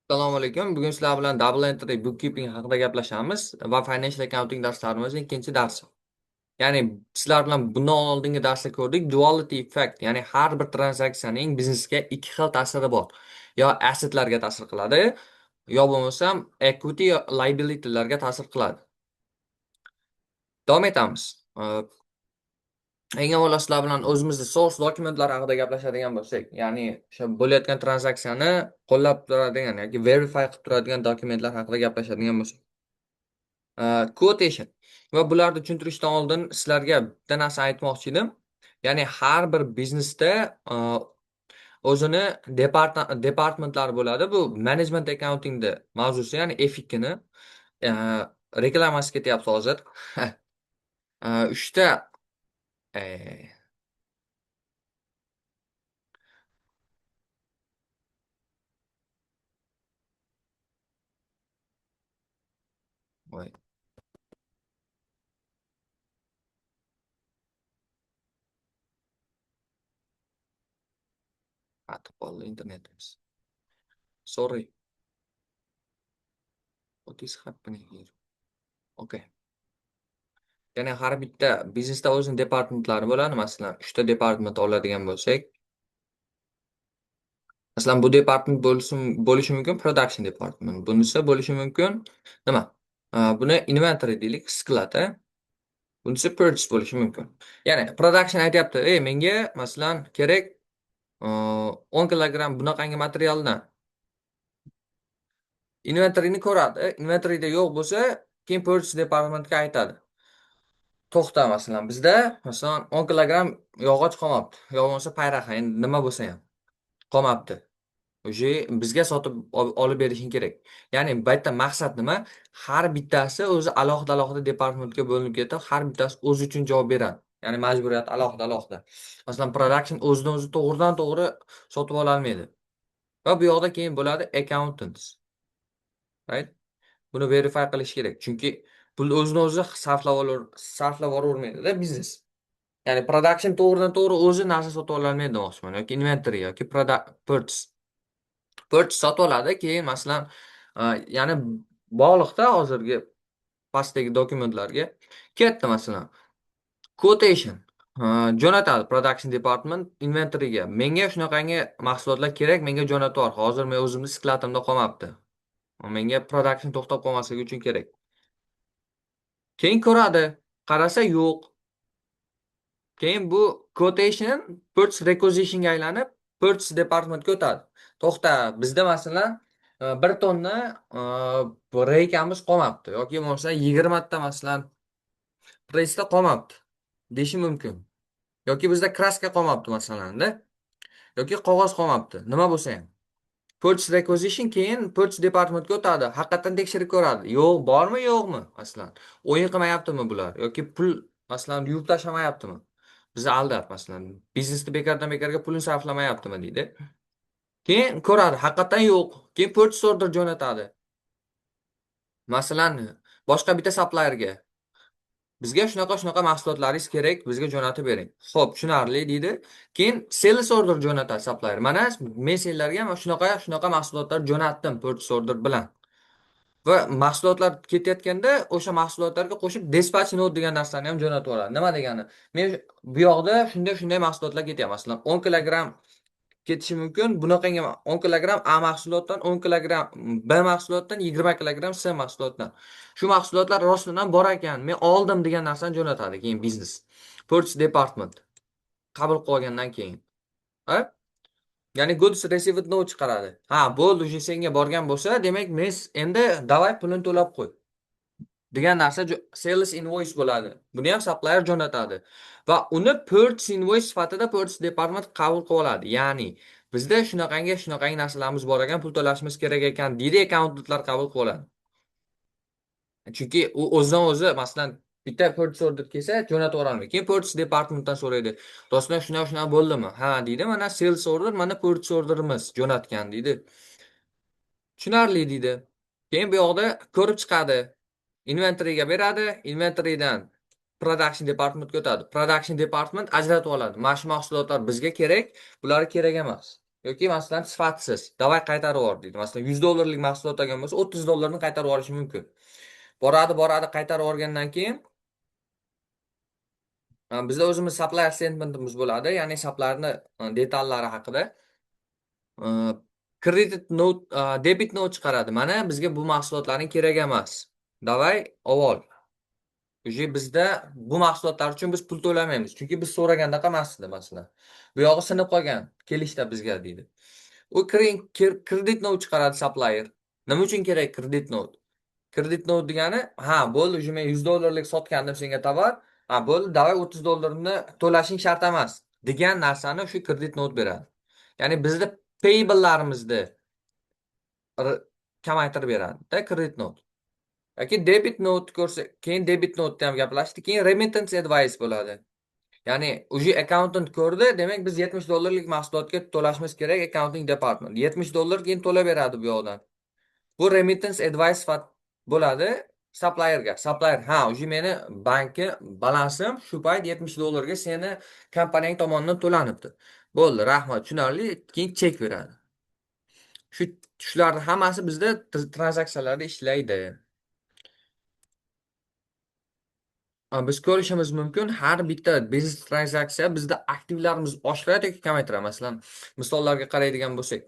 Assalomu alaykum. Bugun sizlar bilan Double Entry Bookkeeping haqida gaplashamiz va Financial Accounting darslarimizning ikkinchi darsi. Ya'ni sizlar bilan bundan oldingi darsda ko'rdik duality effect, ya'ni har bir tranzaksiyaning biznesga ikki xil ta'siri bor. Yo assetlarga ta'sir qiladi, yo bo'lmasam equity yo liabilitylarga ta'sir qiladi. Davom etamiz. Eng avvalo sizlar bilan o'zimizni source dokumentlar haqida gaplashadigan bo'lsak, ya'ni o'sha bo'layotgan tranzaksiyani qo'llab turadigan yoki verify qilib turadigan dokumentlar haqida gaplashadigan bo'lsak. Quotation va bularni tushuntirishdan oldin sizlarga bitta narsa aytmoqchi edim. Ya'ni har bir biznesda o'zini departmentlari bo'ladi. Bu management accountingda mavzusi, ya'ni F2ni reklamasi ketyapti hozir. Uchta voy. Qatib qoldi internetimiz. Sorry. What is happening here? Okay. Ya'ni har bitta biznesda o'zini departmentlari bo'ladi. Masalan, 3 ta department oladigan bo'lsak, masalan, bu department bo'lishi mumkin production department. Bunisi bo'lishi mumkin nima? Buni inventory deylik, sklad, bunisi purchase bo'lishi mumkin. Ya'ni production aytyapti, "Ey, menga masalan kerak 10 kilogramm bunaqangi materialdan." Inventoryni ko'radi. Inventoryda yo'q bo'lsa, keyin purchase departmentga aytadi. To'xta, masalan, bizda masalan 10 kilogramm yog'och qolmabdi. Yo bo'lmasa payraxa, endi nima bo'lsa ham qolmabdi. O'sha bizga sotib olib berishing kerak. Ya'ni bu yerda maqsad nima? Har bittasi o'zi alohida-alohida departmentga bo'linib ketib, har bittasi o'zi uchun javob beradi. Ya'ni majburiyat alohida-alohida. Masalan, production o'zidan o'zi to'g'ridan to'g'ri sotib ola olmaydi. Va bu yoqda keyin bo'ladi accountants. Right? Buni verify qilish kerak. Chunki pul o'zini o'zi sarflab yuboravermaydi-da biznes. Ya'ni production to'g'ridan to'g'ri o'zi narsa sotib ololmaydi demoqchiman, yoki inventory yoki purchase. Purchase sotib oladi, keyin masalan, ya'ni bog'liqda hozirgi pastdagi dokumentlarga ketdi masalan. Quotation jo'natadi production department inventoryga. Menga shunaqangi mahsulotlar kerak, menga jo'natib yubor. Hozir men o'zimni skladimda qolmabdi. Menga production to'xtab qolmasligi uchun kerak. Keyin ko'radi, qarasa yo'q. Keyin bu quotation purchase requisitionga aylanib, purchase departmentga o'tadi. To'xta, bizda masalan 1 tonna reykamiz qolmabdi yoki bo'lmasa 20 ta masalan pressda qolmabdi deyishi mumkin. Yoki bizda kraska qolmabdi masalanda, yoki qog'oz qolmabdi, nima bo'lsa ham. Purchase requisition keyin purchase departmentga o'tadi. Haqiqatan tekshirib ko'radi. Yo'q, bormi, yo'qmi? Masalan, o'yin qilmayaptimi bular yoki pul masalan yuvib tashlamayaptimi? Bizni aldab masalan, biznesni bekordan bekorga pulini sarflamayaptimi deydi. Keyin ko'radi, haqiqatan yo'q. Keyin purchase order jo'natadi. Masalan, boshqa bitta supplierga. Bizga shunaqa mahsulotlaringiz kerak, bizga jo'natib bering. Xo'p, tushunarli deydi. Keyin sales order jo'natadi supplier. Mana men senlarga mana shunaqa mahsulotlar jo'natdim purchase order bilan. Va mahsulotlar ketayotganda o'sha mahsulotlarga qo'shib dispatch note degan narsani ham jo'natib yuboradi. Nima degani? Men bu yoqda shunday mahsulotlar ketyapti. Masalan, 10 kilogramm ketishi mumkin. Bunaqangi 10 kilogramm A mahsulotdan, 10 kilogramm B mahsulotdan, 20 kilogramm C mahsulotdan. Shu mahsulotlar rostdan ham bor ekan, men oldim degan narsani jo'natadi keyin biznes. Purchase department qabul qilib olgandan keyin. Ha? Ya'ni goods received note chiqaradi. Ha, bo'ldi, o'sha senga borgan bo'lsa, demak, men endi davay pulini to'lab qo'y degan narsa sales invoice bo'ladi. Buni ham supplier jo'natadi. Va uni purchase invoice sifatida purchase department qabul qilib oladi. Ya'ni bizda shunaqangi narsalarimiz bor ekan, pul to'lashimiz kerak ekan deydi, accountantlar qabul qilib oladi. Chunki u o'zidan o'zi masalan bitta purchase order kelsa jo'natib yuborolmaydi. Keyin purchase departmentdan so'raydi. Rostdan shunaqa shunaqa bo'ldimi? Ha deydi, mana sales order, mana purchase orderimiz jo'natgan deydi. Tushunarli deydi. Keyin bu yoqda ko'rib chiqadi. Inventoryga beradi, inventorydan production departmentga o'tadi. Production department ajratib oladi. Mana shu mahsulotlar bizga kerak, bular kerak emas. Yoki masalan sifatsiz. Давай qaytarib yubor deydi. Masalan 100 dollarlik mahsulot olgan bo'lsa, 30 dollarni qaytarib yuborishi mumkin. Boradi, boradi, qaytarib yuborgandan keyin bizda o'zimiz supplier statementimiz bo'ladi, ya'ni supplierni detallari haqida. Credit note, debit note chiqaradi. Mana bizga bu mahsulotlarning kerak emas. Давай avval. Уже bizda bu mahsulotlar uchun biz pul to'lamaymiz. Chunki biz so'ragandaqa emas edi masalan. Bu yog'i sinib qolgan, kelishda bizga deydi. U credit note chiqaradi supplier. Nima uchun kerak credit note? Credit note degani, ha, bo'ldi, уже men 100 dollarlik sotgandim senga tovar. Ha, bo'ldi, давай 30 dollarni to'lashing shart emas degan narsani shu credit note beradi. Ya'ni bizda payable'larimizni kamaytirib beradi-da credit note. Yoki debit note ko'rsa, keyin debit note ham gaplashdik, keyin remittance advice bo'ladi. Ya'ni уже accountant ko'rdi, demak biz 70 dollarlik mahsulotga to'lashimiz kerak accounting department. 70 dollar keyin to'lab beradi bu yoqdan. Bu remittance advice sifat bo'ladi supplierga. Supplier, ha, уже meni banki balansim shu payt 70 dollarga seni kompaniyang tomonidan to'lanibdi. Bo'ldi, rahmat, tushunarli, keyin chek beradi. Shularning hammasi bizda tranzaksiyalarda ishlaydi. Biz ko'rishimiz mumkin, har bitta biznes tranzaksiya bizda aktivlarimiz oshiradi yoki kamaytiradi. Masalan, misollarga qaraydigan bo'lsak.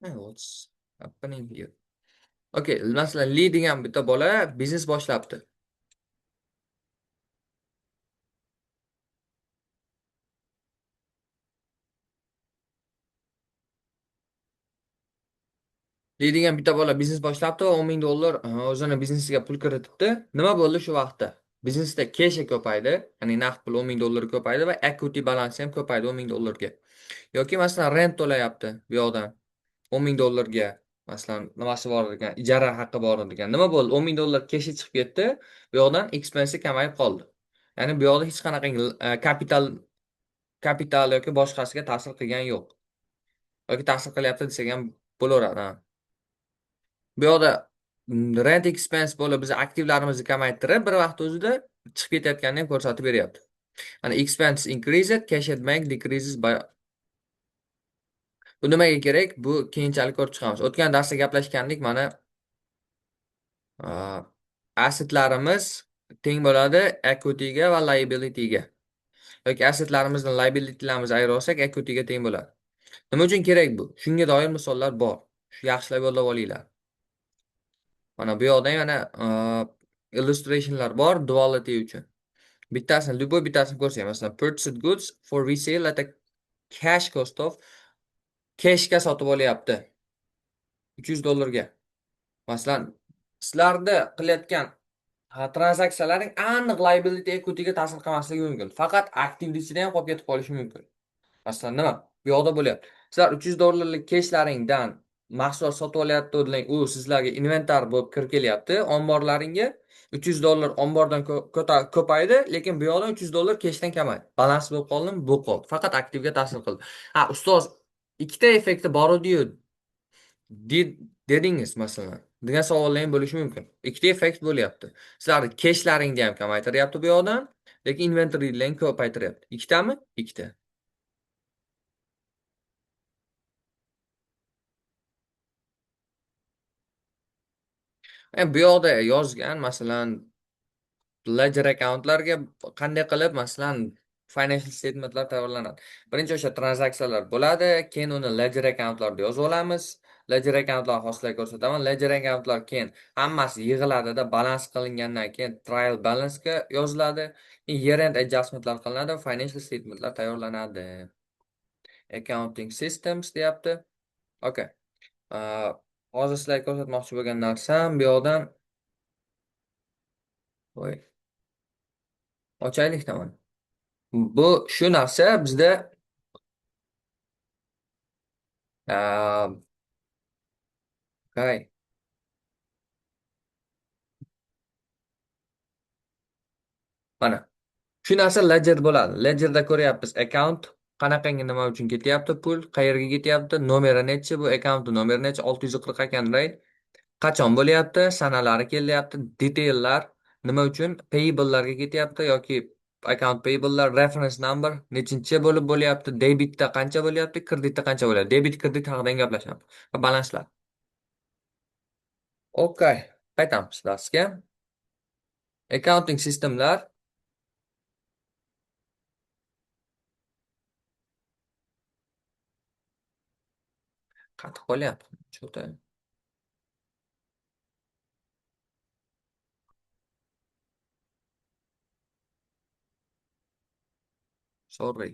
Hey, what's happening here? Okay, masalan, Li degan bitta bola biznes boshlabdi. Li degan bitta bola biznes boshlabdi va o'n ming dollar, o'zini biznesiga pul kiritibdi. Nima bo'ldi shu vaqtda? Biznesda keshi ko'paydi, ya'ni naqd pul o'n ming dollar ko'paydi va equity balansi ham ko'paydi o'n ming dollarga. Yoki masalan rent to'layapti bu yoqdan o'n ming dollarga, masalan nimasi bor ekan, ijara haqqi bor ekan. Nima bo'ldi? O'n ming dollar keshi chiqib ketdi, bu yoqdan expense kamayib qoldi. Ya'ni bu yoqda hech qanaqa kapital yoki boshqasiga ta'sir qilgan yo'q. Yoki ta'sir qilyapti desak ham bo'laveradi, ha. Bu yoqda rent expense bo'lib biz aktivlarimizni kamaytirib, bir vaqt o'zida chiqib ketayotganini ham ko'rsatib beryapti. Mana expense increased, cash at bank decreases by. Bu nimaga kerak? Bu keyinchalik ko'rib chiqamiz. O'tgan darsda gaplashgandik, mana assetlarimiz teng bo'ladi equityga va liabilityga. Yoki assetlarimizdan liabilitylarimizni ayira olsak, equityga teng bo'ladi. Nima uchun kerak bu? Shunga doir misollar bor. Shu yaxshilab yodlab olinglar. Mana bu yoqda yana illustrationlar bor duality uchun. Bittasini, любой bittasini ko'rsak, masalan, purchased goods for resale at a cash cost of cashga sotib olyapti. uch yuz dollarga. Masalan, sizlarda qilayotgan tranzaksiyalaring aniq liability equityga ta'sir qilmasligi mumkin. Faqat aktivlikda ham qolib ketib qolishi mumkin. Masalan, nima? Bu yoqda bo'lyapti. Sizlar uch yuz dollarlik cashlaringdan mahsulot sotib olyapti, u sizlarga inventar bo'lib kirib kelyapti omborlaringga. uch yuz dollar ombordan ko'paydi, lekin bu yoqdan uch yuz dollar cashdan kamaydi. Balans bo'lib qoldimi? Bu qoldi. Faqat aktivga ta'sir qildi. Ha, ustoz, ikkita effekti bor edi-yu dedingiz masalan. Degan savollar ham bo'lishi mumkin. Ikkita effekt bo'lyapti. Sizlar cashlaringni ham kamaytiryapti bu yoqdan, lekin inventorylarni ko'paytiryapti. Ikkitami? Ikkita. Bu yoqda yozgan, masalan, ledger accountlarga qanday qilib, masalan, financial statementlar tayyorlanadi. Birinchi o'sha tranzaksiyalar bo'ladi, keyin uni ledger accountlarda yozib olamiz. Ledger accountlar hozir ko'rsataman. Ledger accountlar keyin hammasi yig'iladida, balans qilingandan keyin trial balance ga yoziladi. Keyin year end adjustmentlar qilinadi, financial statementlar tayyorlanadi. Accounting systems deyapti. Okay. Hozir sizlarga ko'rsatmoqchi bo'lgan narsam bu yoqdan voy. Ochaylik tamam. Bu shu narsa bizda okay. Mana shu narsa ledger bo'ladi. Ledgerda ko'ryapmiz account qanaqangi nima uchun ketyapti pul, qayerga ketyapti, nomeri nechi, bu account nomeri nechi, olti yuz qirq ekan, right? Qachon bo'lyapti, sanalari kelyapti, detaillar nima uchun payable'larga ketyapti yoki account payable'lar, reference number nechinchi bo'lib bo'lyapti, debitda qancha bo'lyapti, kreditda qancha bo'lyapti. Debit kredit haqida ham gaplashamiz va balanslar. Okay, qaytamiz darsga. Accounting systemlar. Qattiq qolyapti. Cho'ta. Sorry.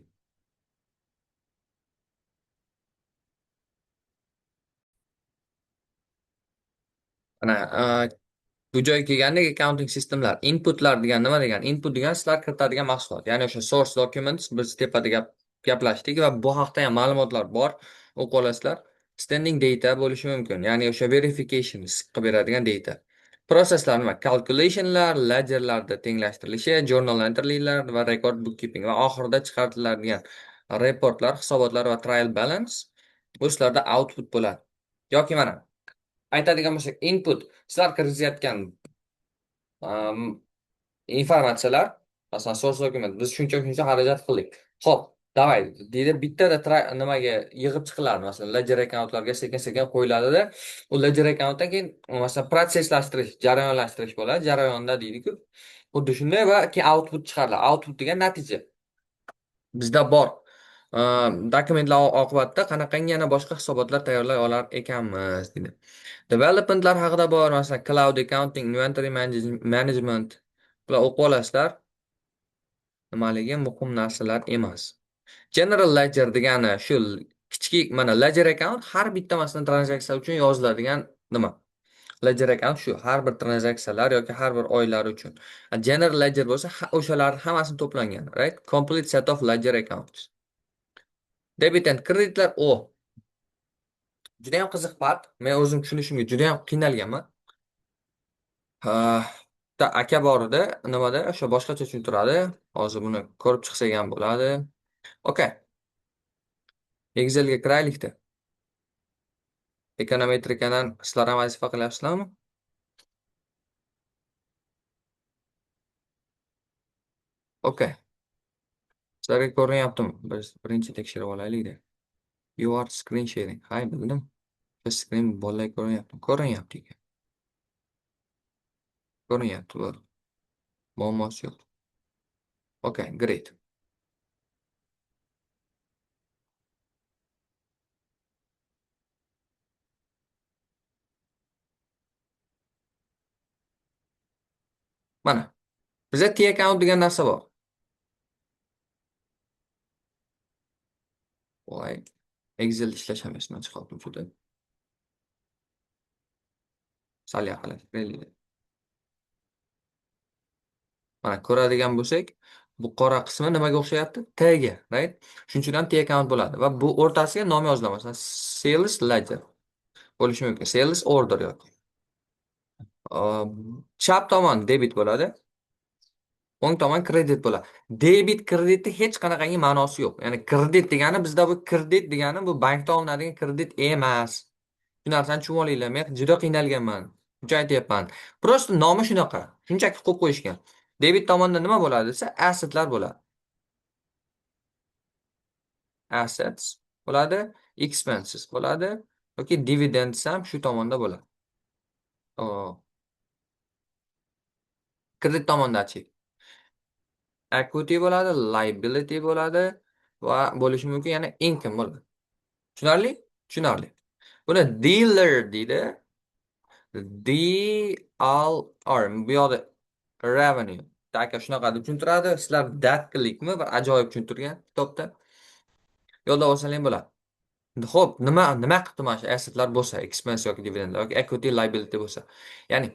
Mana, bu joyga kelganda accounting systemlar, inputlar degan nima degan? Input degan sizlar kiritadigan mahsulot. Ya'ni o'sha source documents biz tepada gaplashdik va bu haqda ham ma'lumotlar bor. O'qib olasizlar. Standing data bo'lishi mumkin. Ya'ni o'sha verification qilib beradigan data. Proseslar nima? Calculationlar, ledgerlarda tenglashtirilishi, journal entry'lar va record bookkeeping va oxirida chiqariladigan reportlar, hisobotlar va trial balance bu sizlarda output bo'ladi. Yoki mana aytadigan bo'lsak, input sizlar kirgizayotgan informatsiyalar, masalan, source document, biz shuncha shuncha xarajat qildik. Xo'p, давай deydi, bittada nimaga yig'ib chiqiladi, masalan, ledger accountlarga sekin-sekin qo'yiladida, u ledger accountdan keyin masalan protsesslashtirish, jarayonlashtirish bo'ladi. Jarayonda deydi-ku. Xuddi shunday va keyin output chiqariladi. Output degan natija. Bizda bor. Dokumentlar oqibatida qanaqangi yana boshqa hisobotlar tayyorlay olar ekanmiz deydi. Developmentlar haqida bor, masalan, cloud accounting, inventory management. Bular o'qib olasizlar. Nimaligi muhim narsalar emas. General ledger degani shu kichik mana ledger account har bitta masalan tranzaksiya uchun yoziladigan nima? Ledger account shu har bir tranzaksiyalar yoki har bir oylar uchun. General ledger bo'lsa o'shalar hammasini to'plangan, right? Complete set of ledger accounts. Debit and kreditlar o. Juda ham qiziq part. Men o'zim tushunishimga juda ham qiynalganman. Bitta aka bor edi, nimada o'sha boshqacha tushuntiradi. Hozir buni ko'rib chiqsak ham bo'ladi. Okay. Excelga kiraylikda. Ekonometrikadan sizlar ham vazifa qilyapsizlarmi? Okay. Sizlarga ko'rinyaptimi? Biz birinchi tekshirib olaylik-da. You are screen sharing. Hay, bildim. Biz screen bolalar ko'rinyapti. Ko'rinyapti ekan. Ko'rinyapti, bo'ldi. Muammosi yo'q. Okay, great. Mana bizda T account degan narsa bor. Voy, Excel ishlash ham esimdan chiqib qoldi juda. Sal yaqinlashtiraylik. Mana ko'radigan bo'lsak, bu qora qismi nimaga o'xshayapti? T ga, right? Shuning uchun ham T account bo'ladi va bu o'rtasiga nom yoziladi. Masalan, sales ledger bo'lishi mumkin, sales order yoki. Chap tomon debit bo'ladi. O'ng tomon kredit bo'ladi. Debit kreditni hech qanaqangi ma'nosi yo'q. Ya'ni kredit degani bizda bu kredit degani bu bankda olinadigan kredit emas. Shu narsani tushunib olinglar. Men juda qiynalganman. Shuncha aytyapman. Prosta nomi shunaqa. Shunchaki qo'yib qo'yishgan. Debit tomonda nima bo'ladi desa, assetlar bo'ladi. Assets bo'ladi, expenses bo'ladi yoki dividends ham shu tomonda bo'ladi. Kredit tomondachi equity bo'ladi, liability bo'ladi va bo'lishi mumkin yana income bo'ladi. Tushunarli? Tushunarli. Buni dealer deydi. DLR bu yoqda revenue. Aka shunaqa deb tushuntiradi. Sizlar datlikmi bir ajoyib tushuntirgan kitobda. Yo'lda olsangiz ham bo'ladi. Xo'p, nima qildi mana shu assetlar bo'lsa, expense yoki dividend yoki equity liability bo'lsa. Ya'ni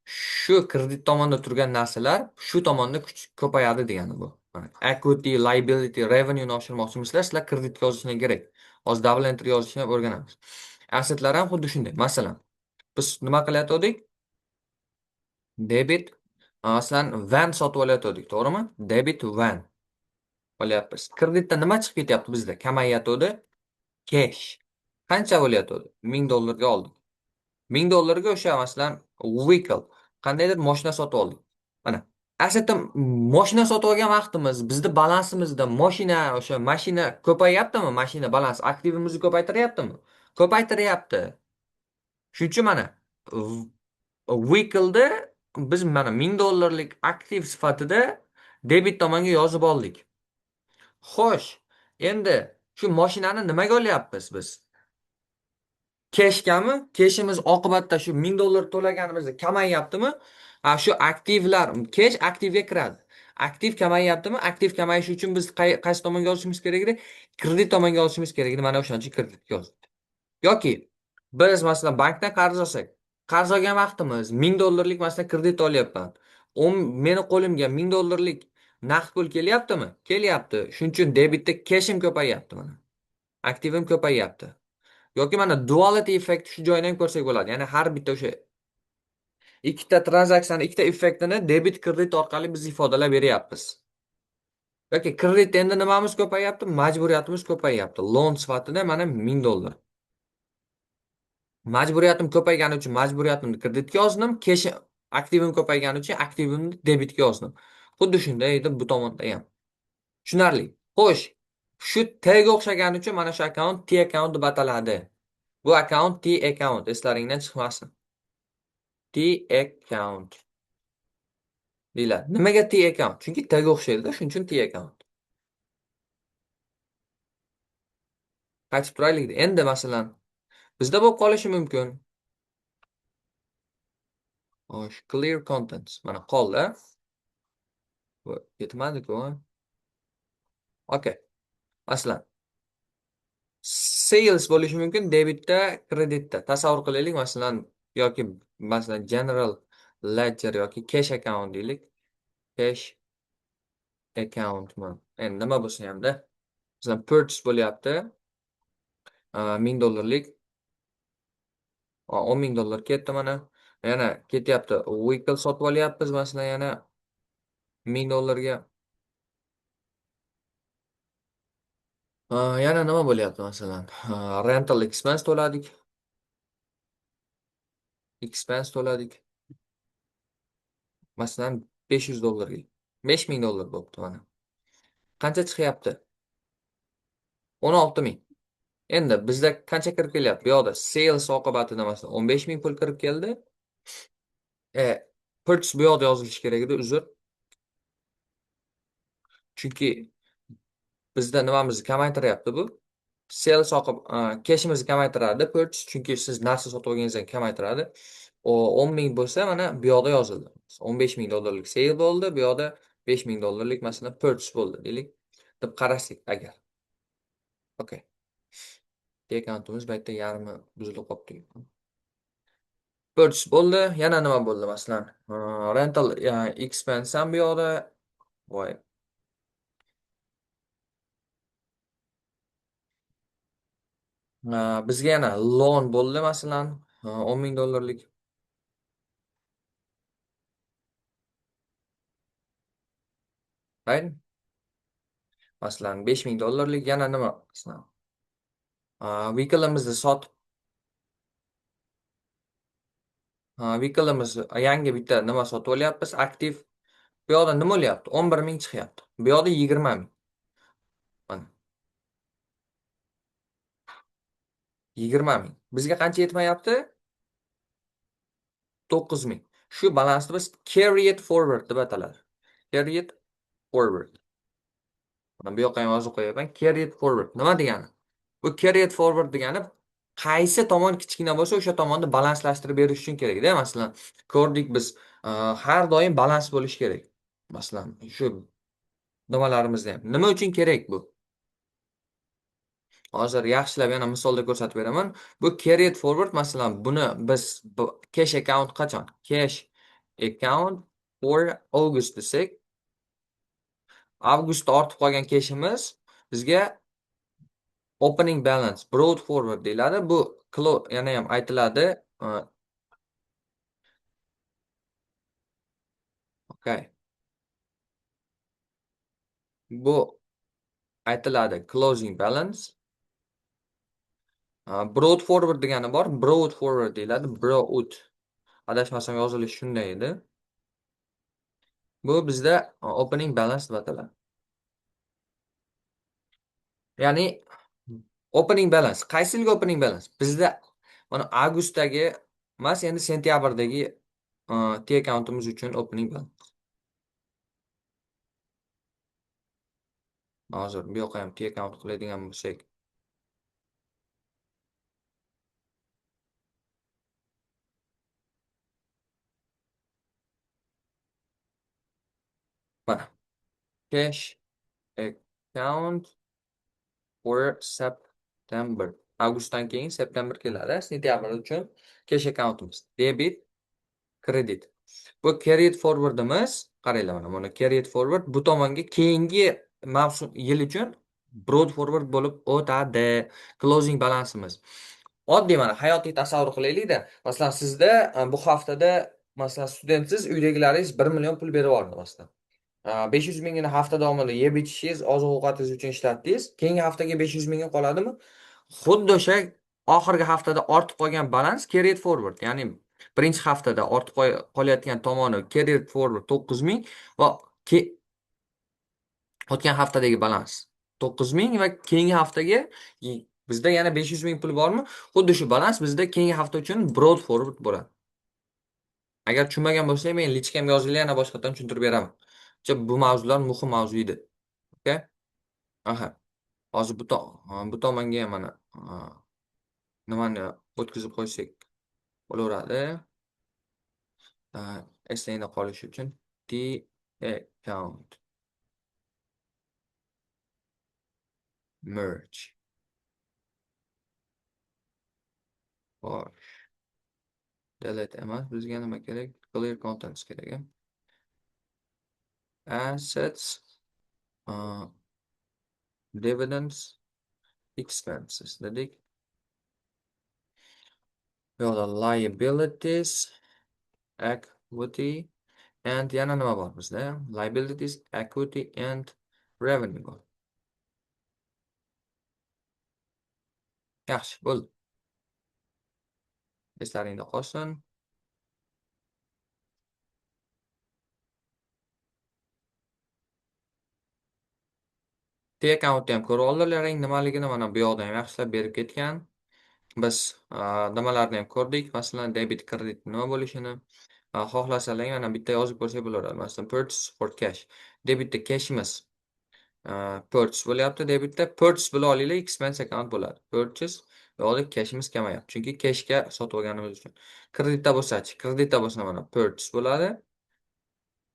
shu kredit tomonda turgan narsalar shu tomonda kuch ko'payadi degani bu. Mana equity, liability, revenue ni oshirmoqchimisizlar, sizlar kreditga yozishinglar kerak. Hozir double entry yozishni ham o'rganamiz. Assetlar ham xuddi shunday. Masalan, biz nima qilayotgandik? Debit, masalan, van sotib olayotgandik, to'g'rimi? Debit van olyapmiz. Kreditda nima chiqib ketyapti bizda? Kamayatdi. Cash. Qancha bo'lyapti? $1000 oldik. 1000 dollarga o'sha masalan vehicle, qandaydir mashina sotib oldik. Mana assetda mashina sotib olgan vaqtimiz bizni balansimizda mashina, o'sha mashina ko'payyaptimi? Mashina balans aktivimizni ko'paytiryaptimi? Ko'paytiryapti. Shuning uchun mana vehicle'da biz mana 1000 dollarlik aktiv sifatida debit tomonga yozib oldik. Xo'sh, endi shu mashinani nimaga olyapmiz biz? Keshgami? Keshimiz oqibatida shu 1000 dollar to'laganimizda kamayyaptimi? Ha, shu aktivlar kesh aktivga kiradi. Aktiv kamayyaptimi? Aktiv kamayishi uchun biz qaysi tomonga yozishimiz kerak edi? Kredit tomonga yozishimiz kerak edi. Mana o'shaning uchun kreditga yozdik. Yoki biz masalan bankdan qarz olsak, qarz olgan vaqtimiz 1000 dollarlik masalan kredit olyapman. Meni qo'limga 1000 dollarlik naqd pul kelyaptimi? Kelyapti. Shuning uchun debitda keshim ko'payyapti mana. Aktivim ko'payyapti. Yoki mana duality effekt shu joyini ham ko'rsak bo'ladi. Ya'ni har bitta o'sha ikkita tranzaksiyani, ikkita effektini debit kredit orqali biz ifodalab beryapmiz. Yoki kredit endi nimamiz ko'payyapti? Majburiyatimiz ko'payyapti. Loan sifatida mana 1000 dollar. Majburiyatim ko'paygani uchun majburiyatimni kreditga yozdim, kesh aktivim ko'paygani uchun aktivimni debitga yozdim. Xuddi shunday edi bu tomonda ham. Tushunarli. Xo'sh, shu T ga o'xshagani uchun mana shu akkaunt T account deb ataladi. Bu akkaunt T account, eslaringdan chiqmasin. T account deyiladi. Nimaga T account? Chunki T ga o'xshaydi-da, shuning uchun T account. Qaytib turaylik. Endi masalan bizda bo'lib qolishi mumkin. Xo'sh, clear contents mana qoldi. Bu yetmadi-ku. Okay. Masalan, sales bo'lishi mumkin debitda, kreditda. Tasavvur qilaylik, masalan, yoki masalan general ledger yoki cash account deylik. Cash accountmi? Endi nima bo'lsa hamda. Masalan, purchase bo'lyapti. 1000 dollarlik. 10 ming dollar ketdi mana. Yana ketyapti. Vehicle sotib olyapmiz masalan yana 1000 dollarga. Yana nima bo'lyapti masalan? Rental expense to'ladik. Expense to'ladik. Masalan 500 dollarga. 5000 dollar bo'pti mana. Qancha chiqyapti? 16000. Endi bizda qancha kirib kelyapti? Bu yoqda sales oqibatida masalan 15000 pul kirib keldi. Purchase bu yoqda yozilishi kerak edi, uzr. Chunki bizda nimamizni kamaytiryapti bu? Sales cashimizni kamaytiradi purchase, chunki siz narsa sotib olganingizdan kamaytiradi. O 10000 bo'lsa, mana bu yoqda yozildi. 15000 dollarlik sale bo'ldi, bu yoqda 5000 dollarlik masalan purchase bo'ldi deylik. Deb qarasak agar. Okay. Akkauntimiz bu yerda yarmi buzilib qolibdi. Purchase bo'ldi, yana nima bo'ldi masalan? Rental expense ham bu yoqda. Voy. Bizga yana loan bo'ldi masalan, 10000 dollarlik. Right? Masalan, 5000 dollarlik yana nima? Masalan, vehicle'imizni sotib, vehicle'imiz yangi bitta nima sotib olyapmiz, aktiv. Bu yoqda nima bo'lyapti? 11000 chiqyapti. Bu yoqda 20000. Mana. 20000. Bizga qancha yetmayapti? 9000. Shu balansni biz carry it forward deb ataladi. Carry it forward. Mana bu yoqqa ham yozib qo'yapman. Carry it forward nima degani? Bu carry it forward degani qaysi tomon kichkina bo'lsa, o'sha tomonni balanslashtirib berish uchun kerak-da. Masalan, ko'rdik biz, har doim balans bo'lishi kerak. Masalan, shu nimalarimizda ham. Nima uchun kerak bu? Hozir yaxshilab yana misolda ko'rsatib beraman. Bu carry it forward, masalan, buni biz cash account qachon? Cash account for August desak, avgustda ortib qolgan cashimiz bizga opening balance brought forward deyiladi. Bu yana ham aytiladi. Okay. Bu aytiladi closing balance. Brought forward degani bor. Brought forward deyiladi. Brought. Adashmasam yozilishi shunday edi. Bu bizda opening balance deb ataladi. Ya'ni opening balance. Qaysi yilgi opening balance? Bizda mana avgustdagi emas, endi sentyabrdagi T accountimiz uchun opening balance. Hozir bu yoqqa ham T account qiladigan bo'lsak. Mana cash account for September. Avgustdan keyin september keladi. Sentyabr uchun cash accountimiz. Debit, kredit. Bu carried forwardimiz, qaranglar mana buni carried forward bu tomonga keyingi mavsum yil uchun brought forward bo'lib o'tadi. Closing balansimiz. Oddiy mana hayotiy tasavvur qilaylik-da. Masalan, sizda bu haftada masalan studentsiz, uydagilaringiz 1 million pul berib yubordi masalan. 500 mingini hafta davomida yeb ichishingiz, oziq-ovqatingiz uchun ishlatdingiz. Keyingi haftaga 500 mingga qoladimi? Xuddi o'sha oxirgi haftada ortib qolgan balans carried forward, ya'ni birinchi haftada ortib qolayotgan tomoni carried forward 9000 va o'tgan haftadagi balans 9000 va keyingi haftaga bizda yana 500 ming pul bormi? Xuddi shu balans bizda keyingi hafta uchun brought forward bo'ladi. Agar tushunmagan bo'lsang, men личка mga yozinglar, yana boshqatdan tushuntirib beraman. Bu mavzular muhim mavzu edi. Okay? Aha. Hozir bu tomonga ham mana nimani o'tkazib qo'ysak bo'laveradi. Esingda qolishi uchun T account merge. Xo'sh. Delete emas, bizga nima kerak? Clear contents kerak. Assets, dividends, expenses dedik. Bu yoqda liabilities, equity and yana nima bor bizda? Liabilities, equity and revenue bor. Yaxshi, bo'ldi. Eslaringda qolsin. T accountni ham ko'rib oldilaring nimaligini, mana bu yoqda ham yaxshilab berib ketgan. Biz nimalarni ham ko'rdik, masalan, debit, kredit nima bo'lishini. Xohlasalar mana bitta yozib ko'rsak bo'laveradi. Masalan, purchase for cash. Debitda cashimiz purchase bo'lyapti, debitda purchase bo'la olinglar, expense account bo'ladi. Purchase bu yoqda cashimiz kamayapti, chunki cashga sotib olganimiz uchun. Kreditda bo'lsa-chi, kreditda bo'lsa mana purchase bo'ladi.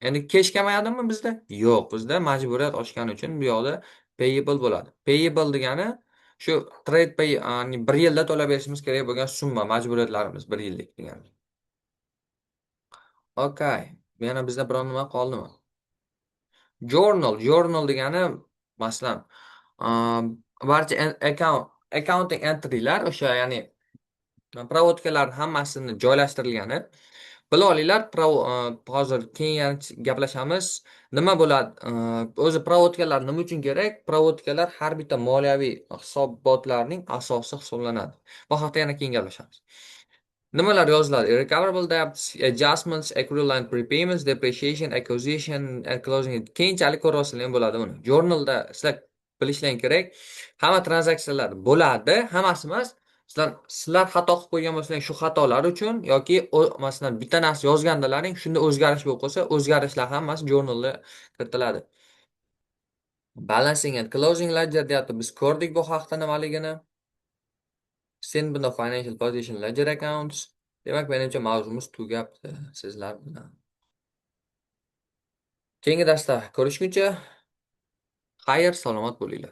Endi cash kamayadimi bizda? Yo'q, bizda majburiyat oshgani uchun bu yoqda payable bo'ladi. Payable degani shu trade pay, ya'ni bir yilda to'lab berishimiz kerak bo'lgan summa, majburiyatlarimiz bir yillik degani. Okay, yana bizda biron nima qoldimi? Journal, journal degani masalan, barcha accounting entrylar, o'sha ya'ni проводка lar hammasini joylashtirilgani. Bila olinglar, hozir keyin yana gaplashamiz. Nima bo'ladi? O'zi проводка lar nima uchun kerak? Проводка lar har bitta moliyaviy hisobotlarning asosi hisoblanadi. Bu haqda yana keyin gaplashamiz. Nimalar yoziladi? Irrecoverable debts, adjustments, accrual and prepayments, depreciation, acquisition and closing. Keyinchalik ko'rasizlar ham bo'ladi buni. Journalda sizlar bilishlaring kerak. Hamma tranzaksiyalar bo'ladi, hammasi emas. Sizlar xato qilib qo'ygan bo'lsanglar, shu xatolar uchun yoki masalan bitta narsa yozgandalaring shunda o'zgarish bo'lib qolsa, o'zgarishlar hammasi journalda kiritiladi. Balancing and closing ledger deyapti. Biz ko'rdik bu haqda nimaligini. Statement of financial position ledger accounts. Demak, menimcha mavzumiz tugabdi sizlar bilan. Keyingi darsda ko'rishguncha xayr, salomat bo'linglar.